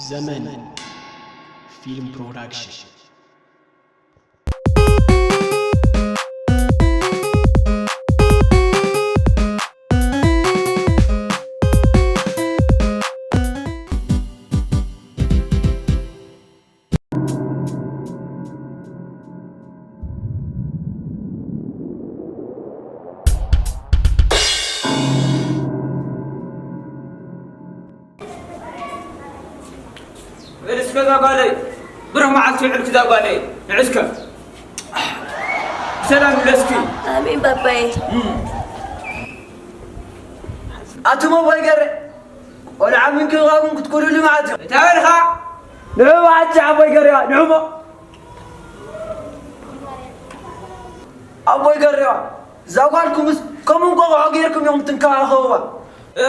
ዘመን ፊልም ፕሮዳክሽን። በል እስከ እዛ ጓለይ፣ ብሩህ መዓልቲ ይውዕልኪ እዛ ጓለይ። ንዕስከ ብሰላም ይውለስኪ። ኣሜን ባባዬ። ኣቱም ኣቦይ ገሬ፣ ቆልዓ ምንክብኻብን ክትኩሉሉ መዓት እዩ። እንታይ በልኻ? ንዑ መዓት ዓቦይ ገሬዋ፣ ንዑ እሞ። ኣቦይ ገሬዋ፣ እዛ ጓልኩምስ ከም እንቋቑሖ ጌርኩም ኢኹም ትንከባኸብዋ። እ፣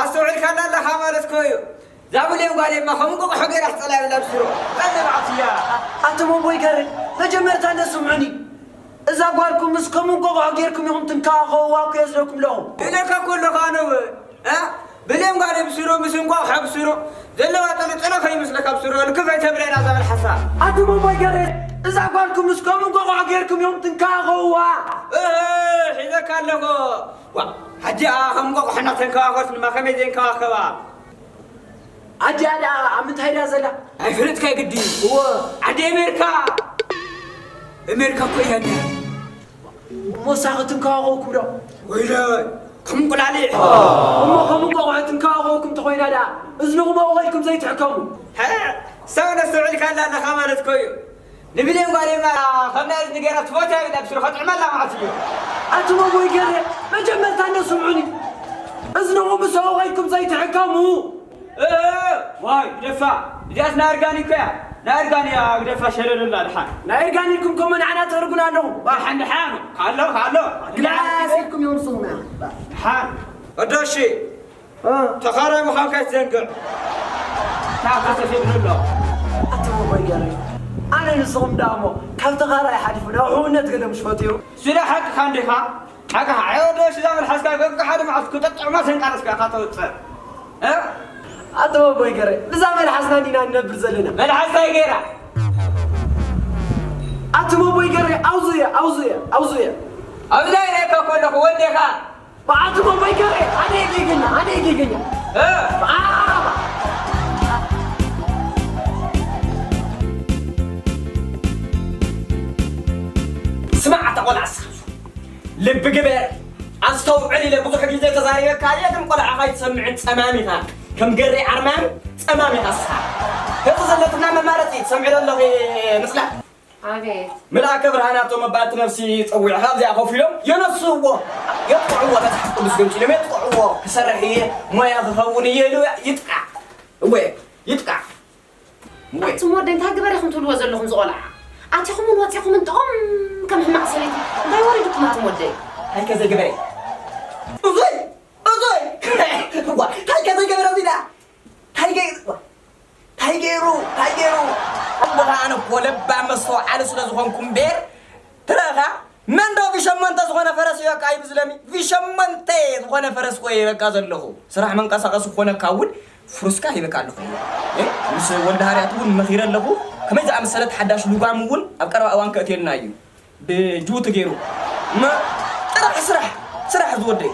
ኣስተውዒልካላ ኣለኻ ማለት እኮ እዩ። እዛ ብሌን ጓሌማ ከም እንቋቑሖ ጌራ ትጸላዩ እላ ብስሩ። ቀንዲ መዓት እያ። ኣቱም ኣቦይ ገሬ፣ መጀመርታ እንደ ስምዑኒ። እዛ ጓልኩምስ ከም እንቋቑሖ ጌርኩም ኢኹም ትንከባኸብዋ እኮ እየ ዝብለኩም ኣለኹ። ኢለካ እኮ ኣለኹ ኣነ እውን። እ? ብሌን ጓል ብስሩ፣ ምስ እንቋቑሖ ብስሩ ዘለዋ ጥልጥሎ ከይመስለካ ብስሩ ልክፍ ኣይተብለና እዛ መልሓሳ። ኣቱም ኣቦይ ገሬ፣ እዛ ጓልኩምስ ከም እንቋቑሖ ጌርኩም ኢኹም ትንከባኸብዋ። እህ፣ ሒዘካ ኣለኹ። ዋ፣ ኣዲኣ ከም እንቋቑሖ እናተንከባኸበት ድማ ከመይ ዘይንከባኸባ? ኣዲኣ ደኣ ኣብ ምንታይ ድያ ዘላ? ኣይፍለጥካይ ግዲ። እወ። ዓዲ ኣሜሪካ። ኣሜሪካ እኮ እያ እንድያ። እሞ ንሳ ክትንከባኸበኩም ዶ? ወይለይ፣ ከም እንቁላሊሕ። እሞ ከም እንቋቑሖ ትንከባኸበኩም ተኾይና ደኣ፣ እዝንኹም ኣብኡ ኸይድኩም ዘይትሕከሙ? ሀ፣ ሰው ነስተውዒልካላ ኣለኻ ማለት እኮ እዩ። ንብሌን ጓሌማ ከም ናይ እዝኒ ገይራ ትፈትያ ኢላ ብስሩ ከጥዕመላ ማለት እዩ። ኣቱም ኣቦይ ገሬ፣ መጀመርታ እንዶ ስምዑኒ። እዝንኹም ምስ ኣብኡ ኸይድኩም ዘይትሕከሙ። እ፣ ዋይ፣ ግደፋ። እዚኣስ ናይ እርጋን እኮ እያ። ናይ እርጋን እያ፣ ግደፋ፣ ሸለለላ፣ ድሓን። ናይ እርጋን ኢልኩም ከሞ ንዓና ተርጉና ኣለኹም። ዋ፣ ሓን ድሓን። ካሎ፣ ካሎ። ግላስ ኢልኩም እዮም ንስኹም እያ። ድሓን። ወዶ እሺ። እ። ተኻራይ ምዃንካ ኣይትዘንግዕ። ታካ ተፊብሉ ኣሎ። ኣቱም ኣቦይ ገሬ፣ ኣነ ንስኹም ደኣ እሞ ካብ ተኻራይ ሓሊፉ ናብ ሕውነት ገለ ምሽ ፈጢሩ። ስለ ሓቅኻ እንዲኻ? ሓቅኻ፣ ኣይ ወዶ እሺ፣ እዛ መልሓስካ ከካ ሓደ መዓልቲ ክጠጥዕማ ሰንቃለስካ ኢኻ ተውፅእ። እ? ኣቱም ኣቦይ ገሬ፣ ብዛ መልሓስና እንዲና ንነብር ዘለና። መልሓስ እንታይ ገይራ? ኣቱም ኣቦይ ገሬ፣ ኣውዙየ፣ ኣውዙየ፣ ኣውዙየ። ኣብዚ ላይ ሬካ ኮለኹ ወዴኻ። ኣቱም ኣቦይ ገሬ፣ ኣነ ጌገኛ፣ ኣነ ጌገኛ። እ? ኣ! ስማዕ ኣታ ቆልዓ፣ ልቢ ግበር፣ ኣስተውዕል ኢለ ብዙሕ ግዜ ተዛሪበካ እየ፣ ግን ቆልዓ ካይትሰምዕን ጸማም ኢኻ። ከም ገሬ ዓርማን ጸማም ኢኻ እስኻ። ህዚ ዘለትና መማረጺ ትሰምዒ ዶ ኣለኺ ንጽላ? ኣቤት። መልኣከ ብርሃን ኣቶ መባእቲ ነፍሲ ጸዊዕኻ ኣብዚኣ ኮፍ ኢሎም የነስእዎ፣ የጥቕዕዎ፣ መጽሓፍ ቅዱስ ገንጺሎም የጥቕዕዎ፣ ክሰርሕ እየ፣ ሞያ ክኸውን እየ ኢሉ ይጥቃዕ። እወ፣ ይጥቃዕ። ወይ። ኣቱም ወደይ እንታይ ግበር ኢኹም ትብልዎ ዘለኹም ዝቖልዓ? ኣቲኹምን ወጺኹምን ጥቑም ከም ሕማቕ ሰበይቲ እንታይ ወሪድኩም ኣቱም ወደይ? እንታይ ከ ዘይገበረ? እዞይ! እዞይ! ዋ፣ እንታይ ከ ዘይገበረ እዚ ደኣ? እንታይ ገይ-፣ ዋ፣ እንታይ ገይሩ? እንታይ ገይሩ? ኣቦኻ ኣነ እኮ ለባም መስተውዓሊ ስለ ዝኾንኩ እምበር ትረኻ መን ዶ ቪሸመንተ ዝኾነ ፈረስ እዩ በቃ ይብዝለኒ። ቪሸመንተ ዝኾነ ፈረስ እኮ እየ በቃ ዘለኹ። ስራሕ መንቀሳቐሲ ክኾነካ እውን ፍሩስካ ሂበካ ኣለኹ። እ? ምስ ወልደ ሃርያት እውን መኺረ ኣለኹ። ከመይ ዝኣመሰለት ሓዳሽ ልጓም እውን ኣብ ቀረባ እዋን ከእትየልና እዩ። ብጅቡቲ ገይሩ። እማ ጥራሕ ስራሕ፣ ስራሕ ዝወደይ።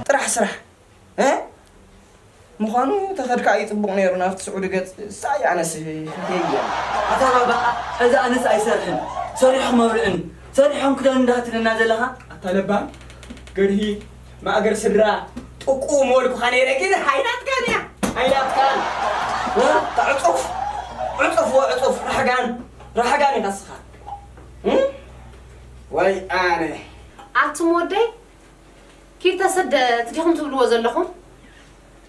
ጥራሕ ስራሕ። እ? ምዃኑ ተኸድካ እዩ ጽቡቕ ነይሩ፣ ናብቲ ስዑዲ ገጽ። እሳ እያ ኣነስ ፈትየያ። ኣታ ባባ፣ እዚ ኣነስ ኣይሰርሕን። ሰሪሖም መብልዕን፣ ሰሪሖም ክዳን እንዳትለና ዘለኻ? ኣታ ለባም፣ ገርሂ፣ ማእገር ስድራ፣ ጥቁ መወልኩኻ ነይረ፣ ግን ሃይናትካን እያ፣ ሃይናትካን። እ? እታ ዕጹፍ፣ ዕጹፍ ወዕጹፍ፣ ራሕጋን፣ ራሕጋን ኢኻ እስኻ። እ? ወይ ኣነ። ኣቱም ወደይ፣ ኪድ ተሰደት ዲኹም ትብልዎ ዘለኹም?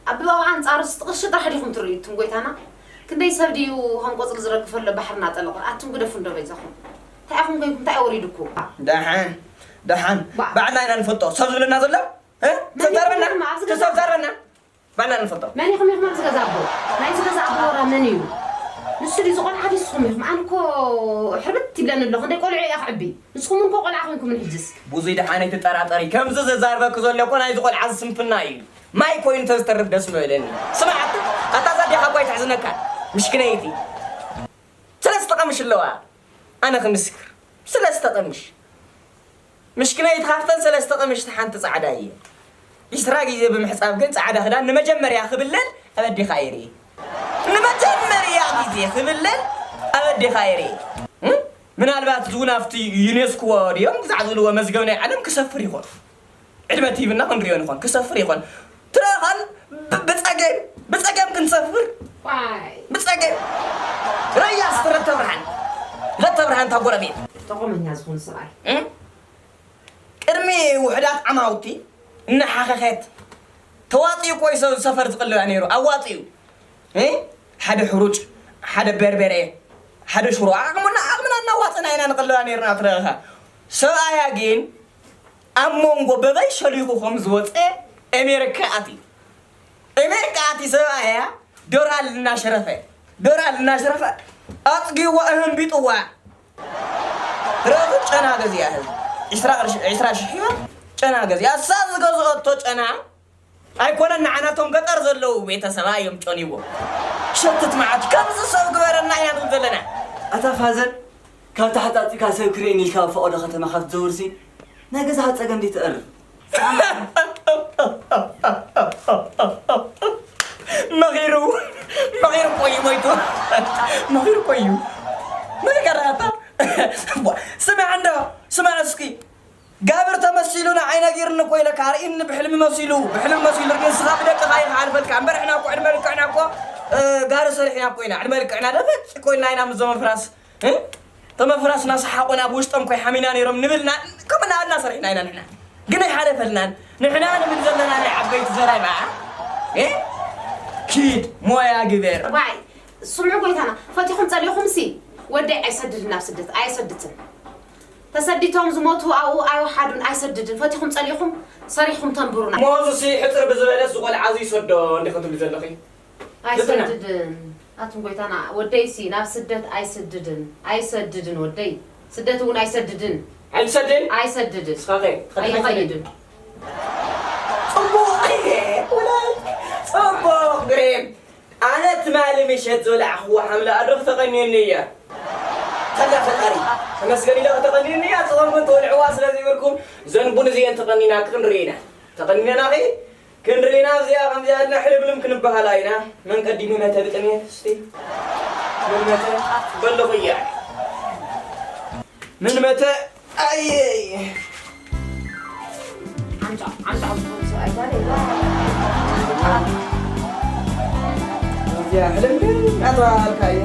ኣብ ኣንጻሩ ስጥ ቅርሺ ጥራሕ ዲኹም ትርእዩ? እቱም ጎይታና፣ ክንደይ ሰብ ድዩ ከም ቆጽሊ ዝረግፍ ኣሎ ባሕሪ እናጠለቐ? ኣቱም ግደፉ እንዶ በይዛኹም። እንታይ ኢኹም ኮይንኩም? እንታይ ወሪዱኩም? ደሓን፣ ደሓን። ባ- ባዕልና ኢና ንፈልጦ። ሰብ ዝብለና ዘሎ? እ? መን ሰብ ዘርበና? ኢኹም ኣብዚ ገዛ? ሰብ ዘርበና? ባዕልና ንፈልጦ። መን ኢኹም ኢኹም ኣብዚ ገዛ ኣቦ? ናይዚ ገዛ ኣቦ ወራ መን እዩ? ንሱ ድዩ ዝቖልዓ ድዩ ንስኹም ኢኹም? ኣነ እኮ ሕርብት ይብለኒ ኣሎ። ክንደይ ቆልዑ እየ ክዕቢ? ንስኹም እውን እኮ ቆልዓ ኮይንኩምን ሕጅስ? ብዙይ ደሓን ኣይትጠራጠሪ። ከምዚ ዘዛርበኪ ዘሎ እኮ ናይዚ ቆልዓ እዚ ስንፍና እዩ። ማይ ኮይኑ ተዝተርፍ ደስ ምበለኒ። ስማዕ ኣታ፣ ኣታ እዛ እኳ ኣይትሕዝነካ። ምሽክነይቲ ሰለስተ ቀምሽ ኣለዋ። ኣነ ክምስክር፣ ሰለስተ ቀምሽ። ምሽክነይቲ ካብተን ሰለስተ ቀምሽቲ ሓንቲ ጻዕዳ እየ። ዒስራ ግዜ ብምሕጻብ ግን ጻዕዳ ክዳን ንመጀመርያ ክብለል ኣብ ኣዴኻ እየ ርእየ። ንመጀመርያ ግዜ ክብለል ኣብ ኣዴኻ እየ ርእየ። እም? ምናልባት እውን ኣብቲ ዩኔስኮ ድዮም ግዛዕ ዝብልዎ መዝገብ ናይ ዓለም ክሰፍር ይኾን። ዕድመ ትሂብና ክንሪኦ ንኾን። ክሰፍር ይኾን። ትረኻን ብ-፣ ብጸገም፣ ብጸገም ክንሰፍር። ዋይ። ብጸገም። ረያ ስትረተ ብርሃን። ለተ ብርሃን ታጎረቤት። ተቆመኛ ዝኾነ ሰብኣይ። እም? ቅድሚ ውሑዳት ዓማውቲ እናሓኸኸት ተዋፂኡ እኮ እዩ ሰብ ሰፈር ዝቕልባ ነይሩ። ኣዋፂኡ። እ? ሓደ ሕሩጭ፣ ሓደ በርበረ፣ ሓደ ሽሮ። ዓቕምና፣ ዓቕምና እናዋፅና ኢና ንቕልባ ነይርና ትረኻ። ሰብኣያ ግን ኣብ መንጎ በበይ ሸሊኹ ከም ዝወፀ ኣሜሪካ ኣትዩ። ኣሜሪካ ኣትዩ ሰብኣያ ዶራል እናሸረፈ፣ ዶራል እናሸረፈ ኣፅጊዋ እህንቢጥዋ። ረኽብ ጨና ገዚኣ ህዝቢ። ዒስራ ቅርሺ፣ ዒስራ ሽሕ ሂባ ጨና ገዚኣ። እሳ ዝገዝኦቶ ጨና ኣይኮነን፣ ንዓናቶም ገጠር ዘለዉ ቤተሰባ እዮም ጨንይዎ። ሸትት መዓት ከምዚ ሰብ ግበረና ኢና ንብል ዘለና። ኣታ ፋዘር፣ ካብ ታሕቲ ኣጽኢካ ሰብ ክርእየኒ ኢልካ ኣብ ፈቐዶ ከተማ ካብ ትዘውርሲ፣ ናይ ገዛኻ ጸገም ደይ ትቐርብ? መኺሩ፣ መኺሩ እኮ እዩ ሞይቱ። መኺሩ እኮ እዩ። መን ቀረኣታ? ስማዕ እንዶ፣ ስማዕ እስኪ። ጋብር ተመሲሉ ንዓይ ነጊርኒ እኮ ኢለካ፣ ርኢኒ ብሕልሚ መሲሉ፣ ብሕልሚ መሲሉ፣ ንስኻ ብደቅኻ እዩ ክሓልፈልካ። እምበር ሕና እኮ ዕድመ ልክዕና እኮ፣ እ፣ ጋሪ ሰሪሕና እኮ ኢና። ዕድመ ልክዕና ደፈጭ እኮ ኢልና ኢና ምስ ዘመፍራስ። እ? ተመፍራስና ሰሓቑና ብውሽጦም ኮይ ሓሚና ነይሮም ንብልና፣ ከምኡ እናበልና ሰሪሕና ኢና ንሕና። ግን ኣይሓለፈልናን። ንሕና ንብል ዘለና ናይ ዓበይቲ ዘረባ፣ እ? ኪድ ሞያ ግበር። ዋይ፣ ስምዑ ጎይታና፣ ፈቲኹም ጸሊኹም ሲ፣ ወደይ ኣይሰድድን ናብ ስደት፣ ኣየሰድትን። ተሰዲቶም ዝሞቱ ኣብኡ ኣይወሓዱን፣ ኣይሰድድን። ፈቲኹም ጸሊኹም ሰሪሕኹም ተንብሩና። ሞዙ ሲ ሕጽር ብዝበለስ ዝቖልዓ እዚ ይሰዶ እንዲኹም ትብሊ ዘለኺ? ኣይሰድድን። ኣቱም ጎይታና፣ ወደይሲ ናብ ስደት ኣይስድድን፣ ኣይሰድድን ወደይ። ስደት እውን ኣይሰድድን። ኣይትሰድን? ኣይሰድድን። ንስኻ ኸ? ትኸዲ ኣይኸይድን። ጽቡቕ፣ ወላይ፣ ጽቡቕ፣ ግሬም። ኣነ ትማሊ ምሸት ዝበላዕኽዎ ሓምለ ኣድሪ ክተቐንየኒ እያ። ተላ ፈጣሪ፣ ተመስገን ኢለ ክተቐንየኒ እያ። ጽቐምኩም ትበልዕዋ ስለ ዘይብልኩም፣ ዘንቡን እዚኤን ተቐኒና ክንርኢ ኢና። ተቐኒናኺ? ክንርኢና ኣብዚኣ ከምዚኣ ኢልና ሕልብልም ክንበሃላ ኢና። መን ቀዲሙ መተ ብጥሜት እስቲ? መን መተ? በልኹ እያ። መን መተ? ኣየይ። ዓንጫ፣ ዓንጫ፣ ዓንጫ፣ ሰብኣይ ጋር የለ። እዚኣ ሕልምልም እናተባሃልካ እያ።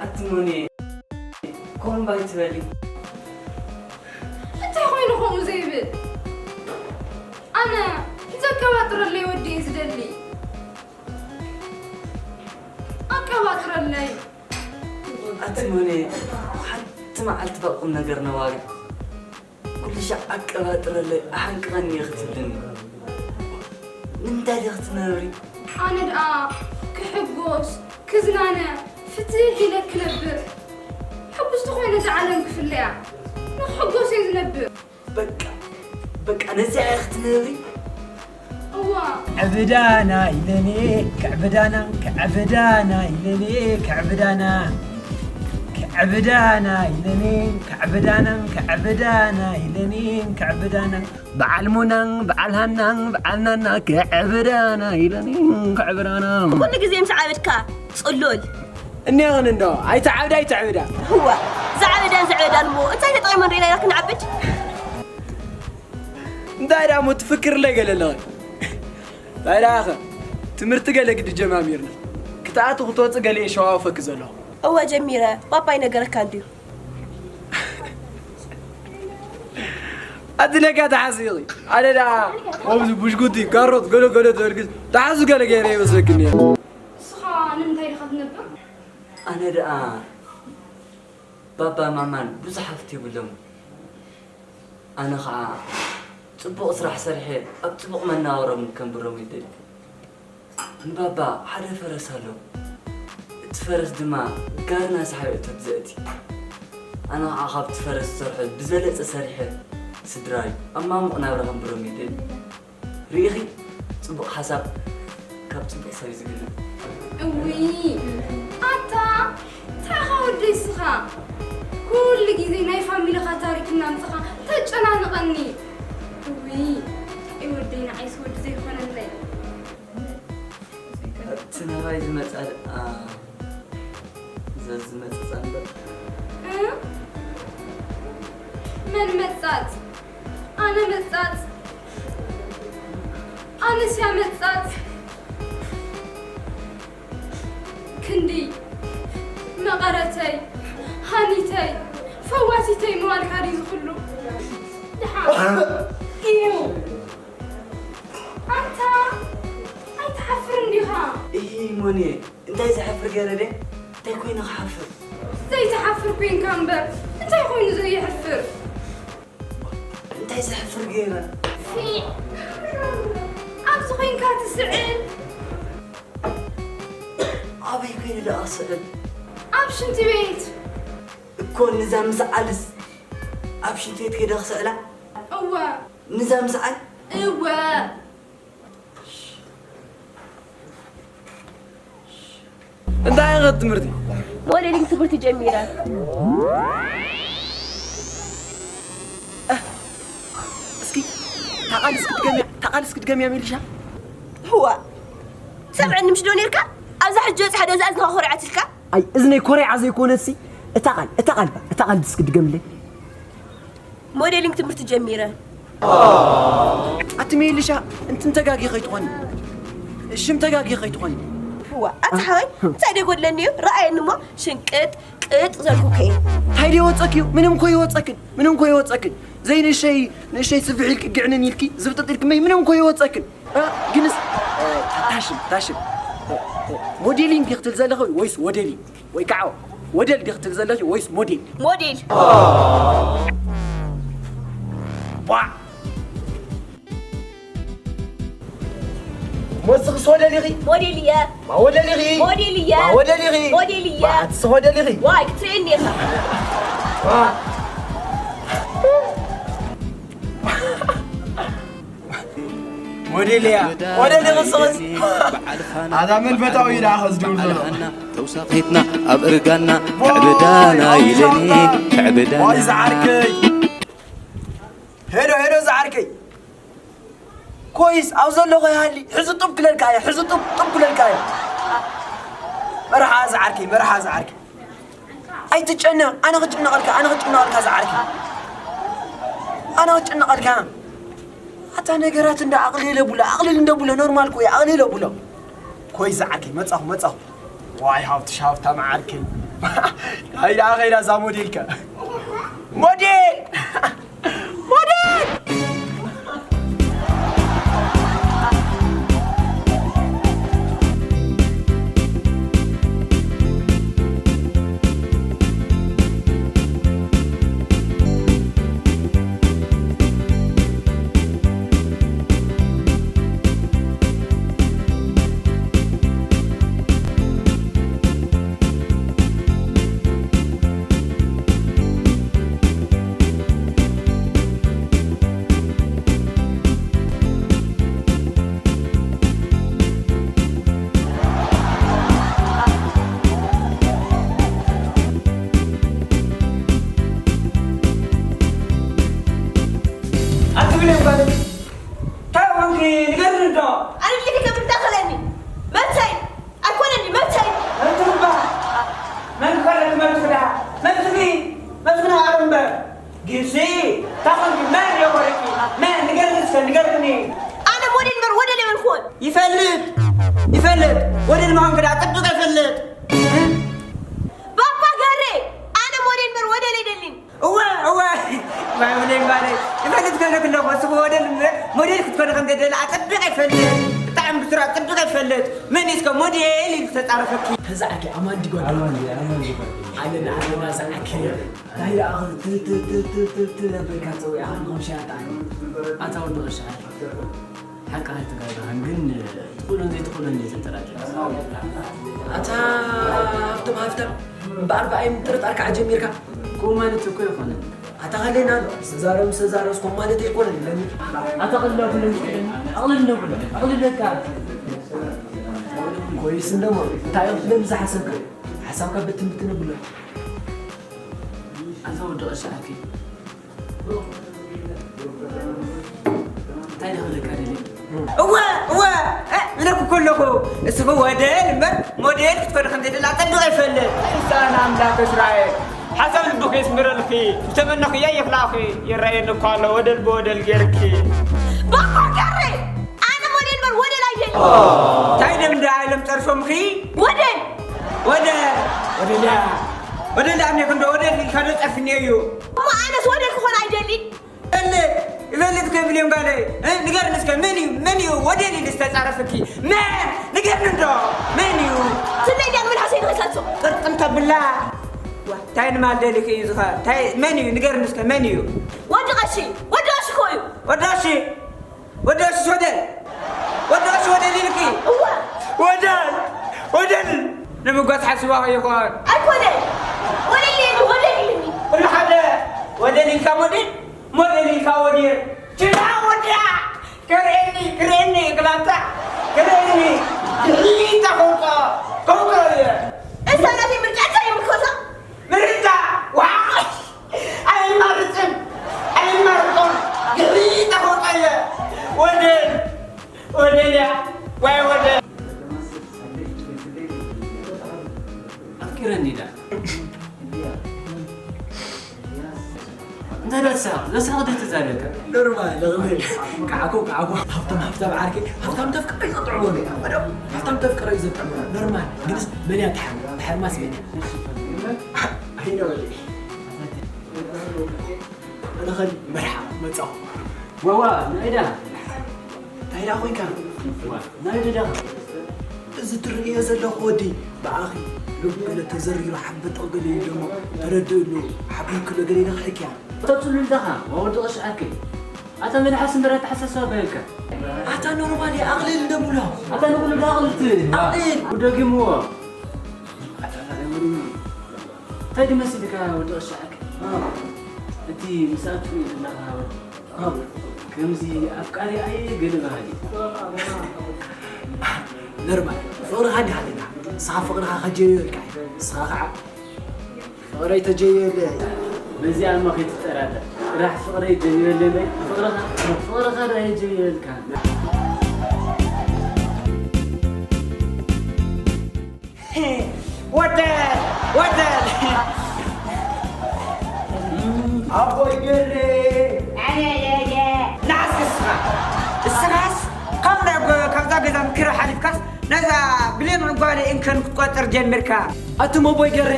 ኣቲ ሞኔ፣ ከምኡ እምባ ኣይትበሊ። እንታይ ኮይኑ ከምኡ ዘይብል? ኣነ ዘቀባጥረለይ ወዲ እየ ዝደሊ። ኣቀባጥረለይ። ኣቲ ሞኔ፣ ሓንቲ መዓልቲ በቁም ነገር ነዋሪ። ኩሉ ሻዕ ኣቀባጥረለይ፣ ኣሓንቅቐኒ ክትብልኒ። ንምንታይ ድኺ ክትነብሪ? ኣነ ደኣ ክሕጎስ፣ ክዝናነ፣ ፍትሕ ኢለ ክነብር። ሕጉስቲ ኮይነ እዛ ዓለም ክፍለያ፣ ንክሕጎስ እየ ዝነብር። በቃ፣ በቃ ነዚኣ እያ ክትነብሪ? እዋ። ዕብዳና ኢለኔ፣ ክዕብዳና፣ ክዕብዳና ኢለኔ፣ ክዕብዳና። ክዕብዳና ኢለኔ፣ ክዕብዳና፣ ክዕብዳና ኢለኔ፣ ክዕብዳና። በዓል ሙናን፣ በዓል ሃናን፣ በዓል ናና፣ ክዕብዳና ኢለኔ፣ ክዕብዳና። ኩሉ ግዜ ምስ ዓበድካ ጽሉል። እኒኽን እንዶ፣ ኣይትዓብዳ፣ ኣይትዕብዳ። እዋ፣ ዝዓበዳን ዝዕበዳን እሞ እንታይ ተጠቒመን ርኢና ኢና ክንዓብድ? እንታይ ደኣ እሞ ትፍክርለይ ገለ ኣለኺ? እንታይ ደኣ ኸ? ትምህርቲ ገለ ግዲ ጀማሚርና። ክትኣቱ ክትወጽእ ገለ እየ ሸዋውፈኪ ዘለኹ። እወ ጀሚረ፣ ባባ ይነገረካ እንድዩ። ኣቲ ነጋ ተሓስቢ ኢኺ። ኣነ ደኣ ከምዚ ብሽኩቲ፣ ካሮት፣ ገለ ገለ ተበልክስ ተሓስቢ ገለ ገይረ ይመስለክኒ እየ። ንስኻ ንምንታይ ኢኻ ትነብር? ኣነ ደኣ ባባ ማማን ብዙሕ ሃፍቲ የብሎም። ኣነ ኸዓ ጽቡቕ ስራሕ ሰሪሐ ኣብ ጽቡቕ መነባብሮም ከንብሮም ይደሊ። ንባባ ሓደ ፈረስ ኣሎ። እቲ ፈረስ ድማ ጋሪ እናሰሓበ እቶት ዘእቲ። ኣነ ኸዓ ካብቲ ፈረስ ዝሰርሖ ብዝበለጸ ሰሪሐ ስድራይ ኣብ ማሙቕ ናብራ ከንብሮም ይደሊ። ርኢኺ? ጽቡቕ ሓሳብ ካብ ጽቡቕ ሰብ እዩ ዝግነ። እውይ፣ ኣታ እንታይ ኢኻ ወደይ እስኻ? ኩሉ ግዜ ናይ ፋሚሊኻ ታሪክ እናምጽኻ ተጨናንቐኒ። እውይ፣ ኣይ ወደይ፣ ንዓይስ ወዲ ዘይኮነለይ። እቲ ናባይ ዝመጻ ደኣ ዘዝመጽጻ እምበር። እ? መን መጻጽ? ኣነ መጻጽ? ኣነስ እያ መጻጽ? ክንዲ መቐረተይ፣ ሃኒተይ፣ ፈዋሲተይ ምባልካ ድዩ ዝኹሉ? ደሓን እዩ። ኣንታ ኣይትሓፍርን ዲኻ? እሂ ሞንየ፣ እንታይ ዘሕፍር ገይረ ድየ? እንታይ ኮይነ ክሓፍር? ዘይትሓፍር ኮይንካ እምበር፣ እንታይ ኮይኑ ዘየሕፍር? እንታይ ዘሕፍር ገይረ? ፊዕ! ኣብዚ ኮይንካ ትስዕል? ኣበይ ኮይነ ደኣ ክስዕል? ኣብ ሽንቲ ቤት። እኮ ንዛ ምስዓልስ ኣብ ሽንቲ ቤት ከይደ ክስዕላ? እወ። ንዛ ምስዓል? እወ። እንታይ ኢኺ ትምህርቲ? ሞዴሊንግ ትምህርቲ ጀሚረ። እስኪ እታ ቃል እስኪ ድገምያ፣ እታ ቃል እስኪ ድገምያ ሚሊሻ። እዋ። ሰምዐኒ ምሽ ዶ ኔርካ? ኣብዛ ሕጂ በጽሓ ዶ እዛ እዝንኻ ኮርዓትልካ? ኣይ እዝነይ ኮሪዓ ዘይኮነሲ እታ ቃል፣ እታ ቃል፣ እታ ቃል እስኪ ድገምለይ። ሞዴሊንግ ትምህርቲ ጀሚረ። ኣቲ ሜሊሻ፣ እንትን ተጋጊ ከይትኾኒ። ሽም ተጋጊ ከይትኾኒ። እዋ፣ ኣቲ ሓወይ፣ እንታይ ደጎድለኒ እዩ? ረኣየኒ እሞ ሽንቅጥ ቅጥ ዘልኩ ከየ። እንታይ ደይወፀኪ እዩ? ምንም እኮ ይወፀክን። ምንም እኮ ይወፀክን። ዘይ ንእሸይ፣ ንእሸይ ስፍሕ ኢልኪ ግዕንን ኢልኪ፣ ዝብጥጥ ኢልኪ መይ ምንም እኮ ይወፀክን። እ? ግንስ፣ እ፣ ታሽም፣ ታሽም። እ፣ እ፣ ሞዴሊንግ ክትል ዘለኺ ወይስ ወደሊንግ? ወይ ከዓ ወደል ዲኺ ትብል ዘለኺ ወይስ ሞዴል? ሞዴል። ቧዕ! ሞስኽስ ወደል ኢኺ? ሞዴል እየ። ማ ወደል ኢኺ? ሞዴል እየ። ማ ወደል ኢኺ? ሞዴል እየ። ማ ኣትስ ወደል ኢኺ? ዋይ፣ ክትርእየኒ ኢኻ። ዋ! ሞዴል እያ። ሞዴል ንስኽስ? ኣዛ መንፈታዊ ኢላ ኸዚ ድብል ዘሎ። ተውሳኺትና ኣብ እርጋና፣ ዋ፣ ትዕብዳና ዋ፣ ኢለኒ፣ ዋ፣ ትዕብዳና። ዋይ ዝዓርከይ። ሄሎ፣ ሄሎ ዝዓርከይ። ኮይስ ኣብ ዘለኹ ይሃሊ። ሕዚ ጡብ ክለልካ እየ፣ ሕዚ ጡብ፣ ጡብ ክለልካ እየ። መርሓ ዝዓርከይ፣ መርሓ ዝዓርከይ። ኣይትጨነቕ፣ ኣነ ክጭነቐልካ፣ ኣነ ክጭነቐልካ ዝዓርከይ። ኣነ ክጭነቐልካ። ኣታ ነገራት እንዳ ኣቕልል የብሎ፣ ኣቕልል እንደ ብሎ ኖርማል እኮ እዩ፣ ኣቕልል የብሎ። ኮይ ዝዓርከይ፣ መጻኹ፣ መጻኹ። ዋይ ሃብትሽ ሃብታም ዓርከይ። ከይዳ፣ ከይዳ እዛ ሞዴልከ። ሞዴል! ሞዴል! ኣቲ ብሌን ጓል፣ እንታይ ኾንኪ? ንገርኒ እንዶ። ኣነ ብሌን ከብር እንዳኸለኒ። መብተይ። ኣይኮነኒ፣ መብተይ። መብትኺ እባ። መን ክፈለኪ መብትኺ ደኣ? መብትኺ፣ መብትኺ ንባዕሉ እምበር። ግሲ፣ እንታይ ኾንኪ? መን እዩ ወረኪ? መን? ንገርኒ እስከ፣ ንገርኒ። ኣነ ሞዴል እምበር ወደል ኣይበልኩዎን። ይፈልጥ፣ ይፈልጥ። ወደል ምዃንኪ ደኣ ጠቢቐ ይፈልጥ። ጽድቕ ኣይፈልጥ። ብጣዕሚ ብስራ ጽድቕ ኣይፈልጥ። መን እዩ እስከ ሞዴል ኢሉ ዝተጻረፈኪ? ተዛዕኪ ኣማን ዲጓል። ኣማን ዲ-፣ ኣማን ዲጓል። ኣለና፣ ኣለና፣ ዛዕኪ። እንታይ ደኣ ት-፣ ት-፣ ት-፣ ት-፣ ት-፣ ት-፣ ኣበልካ ጸዊዕኻ ንኸምሽያ ኣጣዕሚ። ኣታ ወዲ ቕሻ። ሓቂ ኣይትጋግኻን፣ ግን ትኽእሎን ዘይትኽእሎን እየ ተጠራጢረ። ኣታ ሃፍቶም ሃፍታም፣ እምበኣር ብኣይ ምጥርጣር ከዓ ጀሚርካ? ከምኡ ማለት እኮ ኣይኮነን። ኣታ ኸሌና ኣሎ፣ ዝተዛረብ ምስ ተዛረብስ ከምኡ ማለት ኣይኮነን ኢለኒ። ኣታ ቐሊል ኣይኮነን፣ ኣቕልል ነብሎ፣ ኣቕልለካ። ኮይስ እንደሞ፣ እንታይ እዮም ትደሊ ዝሓሰብካ? ሓሳብካ ብትን ብትን ኣብሎ። ኣታ ወዲ ቐሻ ሓኪ። እንታይ ደኣ ክብለካ ደልየ? እወ፣ እወ፣ እ፣ ኢለኩ እኮ ኣለኹ። እስኺ ወደል እምበር ሞዴል ክትኮኒ ከም ዘይደላ ኣጸቢቐ ይፈልጥ። ቅዱሳን ኣምላኽ እስራኤል፣ ሓሳብ ልብኺ የስምረልኪ፣ ዝተመነኽዮ ይኽላእኺ። ይረኣየኒ እኮ ኣሎ ወደል ብወደል ጌርኪ። ባባ ገሬ፣ ኣነ ሞዴል እምበር ወደል ኣይደልን። እንታይ ደም ደኣ ኢሎም ጸርፎምኺ? ወደል። ወደል፣ ወደል እያ። ወደል ደኣ እኔ ክንዶ ወደል ኢልካ ዶ ጸርፍኒ እዩ? እሞ ኣነስ ወደል ክኾን ኣይደልን። እለ፣ ይፈልጥ ከብልዮም ጋለይ። እ፣ ንገርኒ እስከ፣ መን እዩ? መን እዩ? ወደል ኢሉ ዝተጻረፈኪ? መን? ንገርኒ እንዶ። መን እዩ? ትለይ ዲያ ንመልሓሰይ ንኸሳሶ። ቅርጥም ተብላ። ዋ፣ እንታይ ንማል ደሊኺ እዩ ዝኸ-፣ እንታይ፣ መን እዩ? ንገርኒ እስከ፣ መን እዩ? ወዲ ቀሺ፣ ወዲ ቀሺ እኮ እዩ። ወዲ ቀሺ? ወዲ ቀሺ ወደል? ወዲ ቀሺ ወደል ኢልኪ? እወ። ወደል! ወደል! ንምጓስ ሓስባ ይኾን? ኣይኮነን። ወደል ኢሉ፣ ወደል ኢሉኒ። ኩሉ ሓደ ወደል ኢልካ ሞዴል? ሞዴል ኢልካ ወዲየ። ችላ ወዲያ። ክርእየኒ፣ ክርእየኒ፣ ክላታ። ክርእየኒ። ድሕሪታ ከውፅኦ፣ ከውፅኦ እየ። እሳ ናተይ ምርጫ እንታይ ይምልከቶ? ምርጫ? ዋይ! ኣይማርፅን፣ ኣይማርፆን። ድሕሪታ ከውፅኦ እየ። ወደል፣ ወደል እያ። ዋይ ወደል። ኣፍቂረኒ ዳ። እንታይ ደኣ ትስሕቕ? ዘስሕቕ ድዩ ተዛሪብካ? ኖርማል፣ ኖርማል። ከዓኹ፣ ከዓኹ። ሃብታም፣ ሃብታም ዓርከይ፣ ሃብታም ተፍቅሮ እዩ ዘጥዕሞ። ወደ ሃብታም ተፍቅሮ እዩ ዘጥዕሞ። ኖርማል። ግንስ መን እያ ትሓርም? ትሓርማስ መን እያ? ኣይነ ወዲ። ኣነ ኸዲ መርሓ መጻኹ። ዋዋ፣ ናይ ዳ? እንታይ ደኣ ኮይንካ? ዋ፣ ናይ ደዳ? እዚ ትርእዮ ዘለኹ ወዲ ብኣኺ ሎሚ ገለ ተዘሪሩ ሓበጥ ገለ ኢሉ ደሞ ተረድእሉ ሓቢርክሎ ገለ ኢለ ክሕክያ። እታ ጽሉል ዳኻ፣ ዋ ወዲ ቐሻ ዓርከይ። ኣታ መልሓስ እምበር ኣተሓሳስባ በልካ። ኣታ ኖርማል እየ፣ ኣቕልል እንደምሎ። ኣታ ንኹሉ ዳ ኣቕልል ትብል። ኣቕልል። ደጊምዎ። ኣታ እንታይ ድመስልካ ወዲ ቐሻ ዓርከይ? እ። እቲ ምስኣ ትሪኦ ዘለኻ ወዲ። ከምዚ ኣፍቃሪ ኣየ ገለ ባህሊ። ኖርማል። ፍቕርኻ እንዲኻ ኣለና። ንስኻ ፍቕርኻ ከጀዮ ኢልካ። ንስኻ ኸዓ ፍቕረይ ተጀዮ ኢለ። በዚኣ እሞ ከይትጠራጠር። ጥራሕ ፍቕረይ ጀዮ ኢለ እምበር ፍቕርኻ፣ ፍቕርኻ ዶ የጀዮ ኢልካ? ወደል፣ ወደል። ኣቦይ ገሬ። ኣነ ለለ። ንዓስ እስኻ፣ እስኻስ ካብ ናይ ጎ-፣ ካብዛ ገዛ ምክረ ሓሊፍካስ ነዛ ብሌን ጓለይ እንከን ክትቆጽር ጀሚርካ። ኣቱም ኣቦይ ገሬ፣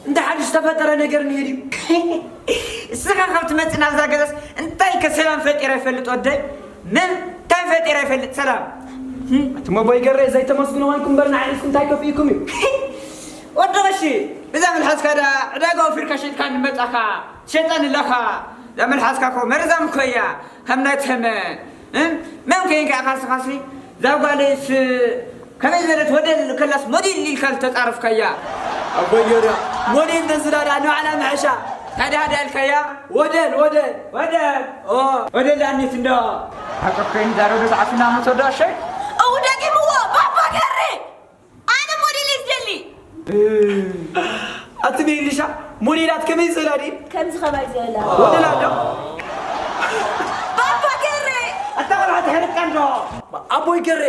እንታይ ሓድሽ ዝተፈጠረ ነገር እኒሄ ድዩ? እስኻ ካብ ትመጽእ ናብዛ ገዛስ እንታይ ከ ሰላም ፈጢረ ይፈልጥ ወደይ? ምን እንታይ ፈጢረ ይፈልጥ ሰላም? ኣቱም ኣቦይ ገሬ ዘይተመስግኑ ኮይንኩም እምበር ንዓይ ሒዝኩም እንታይ ከፍኢኩም እዩ? ወዲ ቐሺ፣ ብዛ መልሓስካ ደኣ ዕዳጋ ወፊርካ ሸይጥካ ንመጻኻ፣ ትሸጠኒ ኣለኻ። እዛ መልሓስካ እኮ መርዛም እኮ እያ፣ ከም ናይ ተመን። እም፣ መን ኮይንካ ኢኻ ስኻሲ? እዛ ጓለይስ ከመይ ዝበለት ወደል ከላስ ሞዴል ኢልካ ዝተጻረፍካያ? ኣቦይ ገሬ፣ ሞዴል ተዝላ ደኣ ንባዕላ ምሕሻ። ታዲያ ሃዳ ኢልካያ? ወደል፣ ወደል። ወደል? ኦ። ወደል ኣኒት እንዶ። ሓቂ ኮይኑ ዛረብ ዶ ተዓፊና መቶ ዶ ኣሸይ? እው ደጊምዎ፣ ባባ ገሬ! ኣነ ሞዴል እየ ዝደሊ። ኣቲ ቤሊሻ፣ ሞዴላት ከመይ ዝበላ ድዩ? ከምዚ ከማይ ዝበላ። ወደላ ዶ? ባባ ገሬ! ኣታ ቆልዓ ትሕርቃ እንዶ። ኣቦይ ገሬ፣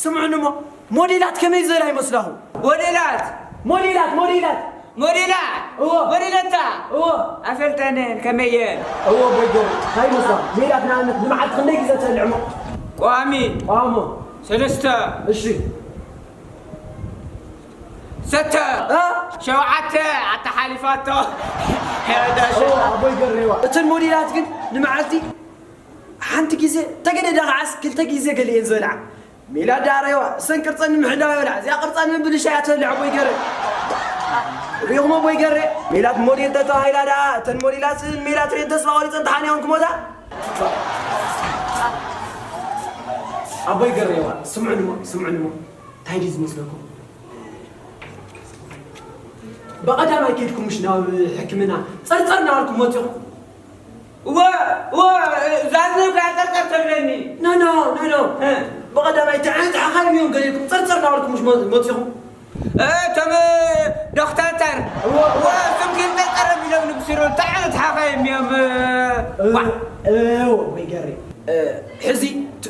ስምዑኒ እሞ፣ ሞዴላት ከመይ ዝበላ ይመስላኹ? ወደላት! ሞዴላት፣ ሞዴላት! ሞዴላ! እዎ። ሞዴለታ! እዎ። ኣፈልጠንን ከመየን? እዎ፣ ኣቦይ ገሬ፣ እንታይ ይመስላኹ? ሜላት ንኣብነት ንመዓልቲ ክንደይ ግዜ ትበልዕ እሞ? ቀዋሚ። ቀዋሞ። ሰለስተ። እሺ። ሰተ። እ? ሸውዓተ ኣተሓሊፋቶ። ሄዳ ሸ- ኦ፣ ኣቦይ ገሬዋ። እተን ሞዴላት ግን ንመዓልቲ ሓንቲ ግዜ ተገደዳ ከዓስ ክልተ ግዜ ገሊኤን ዝበልዓ። ሜላት ደኣ ረኣይዋ፣ እሰን ቅርጸን ንምሕላው ይበልዓ። እዚኣ ቅርጻ ንምብልሻ እያ ትበልዕ ኣቦይ ገሬ። ርኢኹሞ ኣቦይ ገሬ? ሜላት ሞዴል ተተባሂላ ደኣ፣ እተን ሞዴላት ስእልን ሜላት ርእየን ተስፋ ቆሪጸን ተሓኒቐን ክሞታ። ኣቦይ ገሬዋ፣ ስምዑኒሞ፣ ስምዑኒሞ። እንታይ ድዩ ዝመስለኩም? ብቐዳማይ ከይድኩም ምሽ ናብ ሕክምና ጸርጸር እናበልኩም መጺኹም? እወ፣ እወ፣ ዛዝነው ከኣ ጸርጸር ተብለኒ። ኖ፣ ኖ፣ ኖ፣ ኖ። እ። ብቐዳማይ ተዓንት ሓኻይም እዮም ገሊልኩም ጸርጸር እናበልኩም ምሽ መ-፣ መጺኹም? እ፣ እቶም ዶክተር። እወ፣ እወ። እወ፣ እቶም ግን ጸርጸር ቢሎም ንብስሩ እንታይ ዓይነት ሓኻይም እዮም? እ፣ ዋ። እወ፣ ወይ ገሬ። እ፣ ሕዚ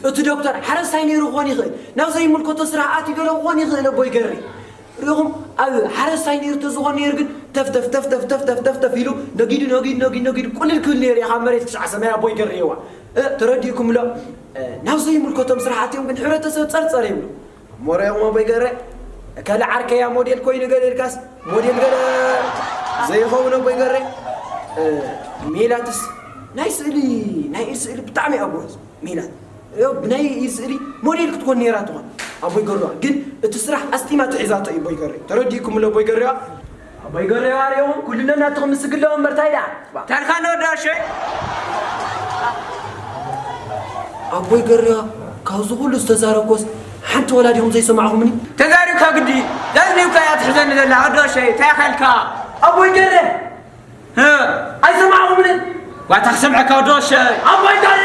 እቲ ዶክተር ሓረስታይ ነይሩ ክኾን ይኽእል፣ ናብ ዘይምልከቶ ስራሕ ኣትዩ ገለ ክኾን ይኽእል ኣቦይ ገሬ። ርኢኹም፣ ኣብ ሓረስታይ ነይሩ ተዝኾን ነይሩ ግን ተፍ ተፍ ተፍ ተፍ ተፍ ተፍ ተፍ ተፍ ኢሉ ነጊዱ፣ ነጊዱ፣ ነጊዱ፣ ነጊዱ ቁልል ክብል ነይሩ እዩ ካብ መሬት ክሳዕ ሰማይ ኣቦይ ገሬዋ። እ፣ ተረዲእኩም ኣሎ። እ፣ ናብ ዘይምልከቶም ስራሓት እዮም ግን ሕብረተሰብ ጸርጸር ይብሉ። እሞ ርኢኹም ኣቦይ ገሬ፣ ከለ ዓርከያ ሞዴል ኮይኑ ገለ ኢልካስ ሞዴል ገለ ዘይኸውን ኣቦይ ገሬ። እ፣ ሜላትስ ናይ ስእሊ፣ ናይ ኢድ ስእሊ ብጣዕሚ እያ ጎበዝ። ሜላት። ዮ፣ ብናይ ኢድ ስእሊ ሞዴል ክትኮን ነይራ ትኾን። ኣቦይ ገሬዋ። ግን እቲ ስራሕ ኣስጢማ ትሒዛቶ እዩ ኣቦይ ገሬ። ተረዲእኩም ኣሎ ኣቦይ ገሬዋ? ኣቦይ ገሬዋ ርኢኹም፣ ኩሉ ነናትኹም ምስግለዎ እምበር ታይ ደኣ? ታርካ ነወዳ ሸይ? ኣቦይ ገሬዋ፣ ካብዚ ኩሉ ዝተዛረብኮስ ሓንቲ ወላ ዲኹም ዘይሰማዕኹምኒ? ተዛሪብካ ግዲ፣ ዛዝኒብካ እያ ትሕዘኒ ዘላ፣ ወዲ ሸይ፣ እንታይ ኣኸልካ? ኣቦይ ገሬ! እ። ኣይሰማዕኹምንን? ዋታ ክሰምዐካ ወዲ ሸይ። ኣቦይ ገሬ!